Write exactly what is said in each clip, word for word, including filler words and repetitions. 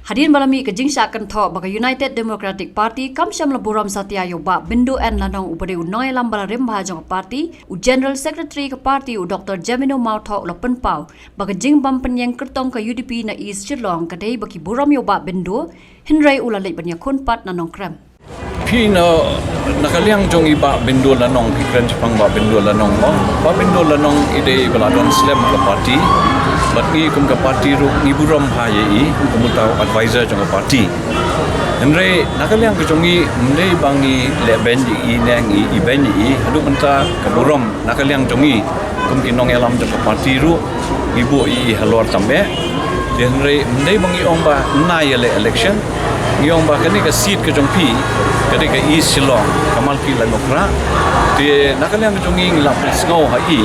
Hadien ba la mih ka jingshah kynthoh ba ka United Democratic Party kam shym la burom satia ïa u Bah Bindo N Lanong uba dei u nongïalam ba la rim bha jong ka party, u General Secretary ka party u Doctor Jemino Mawthoh u la pynpaw ba ka jingbym pynïeng kyrtong ka U D P na East Shillong ka dei ba ki burom ïa u Bah Bindo, hynrei u la leit ban ïakhun pat na Nongkrem. Phi na, na ka liang jong i Bah Bindo Lanong, phi kren shaphang Bah Bindo Lanong mo. Bah Bindo Lanong i dei ba la don slem ka party. Bad ngi kum ka party ruh ngi burom ha ïa i kum uta u advisor jong ka party. Hynrei na ka liang ka jong i, ym dei ba ngi leh beiñ ïa i ne ngi ibeiñ ïa i, haduh mynta ka burom na ka liang jong i kum ki nongïalam jong ka party ruh ngi buh ïa i halor tam eh. Te hynrei ym dei ba ngi ong ba nai ïaleh election, ngi ong ba kane ka seat ka jong phi ka dei ka East Shillong, ka Malki Laitumkhrah. Te na ka liang ka jong i ngi la pynsngew ha i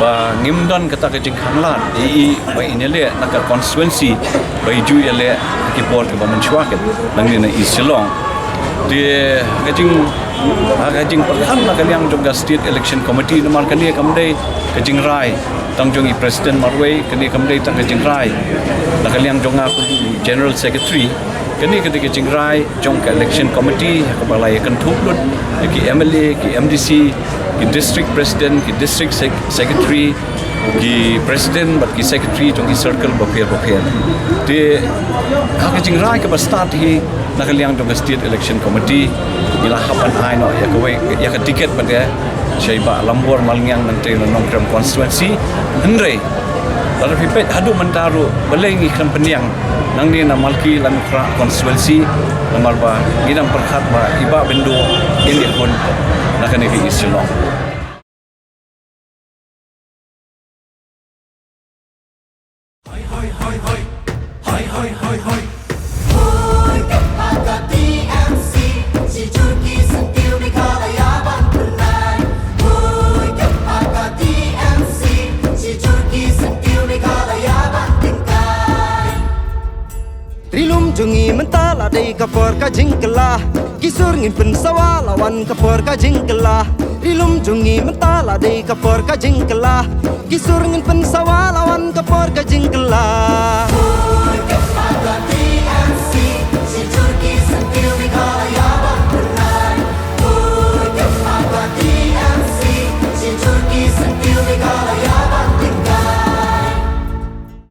ba ngim don kata ka jingkhanglad ïa i ba in ïaleh na ka constituency ba i ju ïaleh ha ki por kiba mynshuwa kat nangne na East Shillong. Te ka jing, ha ka jingpyrkhat na ka liang jong ka State Election Committee namar kane kam dei ka jingrai tang jong i President marwei, kane kam dei tang ka jingrai na ka liang jong nga kum General Secretary. Kane ka dei ka jingrai jong ka Election Committee ha kaba la ïakynthup lut ïa ki M L A, ki M D C, ki District President, ki District Sec- Secretary, ki President bad ki Secretary jong ki circle bapher bapher. Te ha ka jingrai kaba start hi na ka liang jong ka State Election Committee ngi la hap ban ai noh ïa kawei ïa ka ticket pat ïa sha i Bah Lambor Malngiang nangtei na Nongkrem constituency. Hynrei lada phi peit haduh mynta ruh balei ngi khlem pynïeng nangne na Malki Laitumkhrah constituency, namar ba ngi dang pyrkhat ba i Bah Bindo in ïakhun na kane ka East Shillong. Ri lum jong ngi mynta la dei ka por ka jingkylla. Ki sur ngin pynsawa la wan ka por ka jingkylla. Ri lum jong ngi mynta la dei ka por ka jingkylla. Ki sur ngin pynsawa la wan ka por ka jingkylla.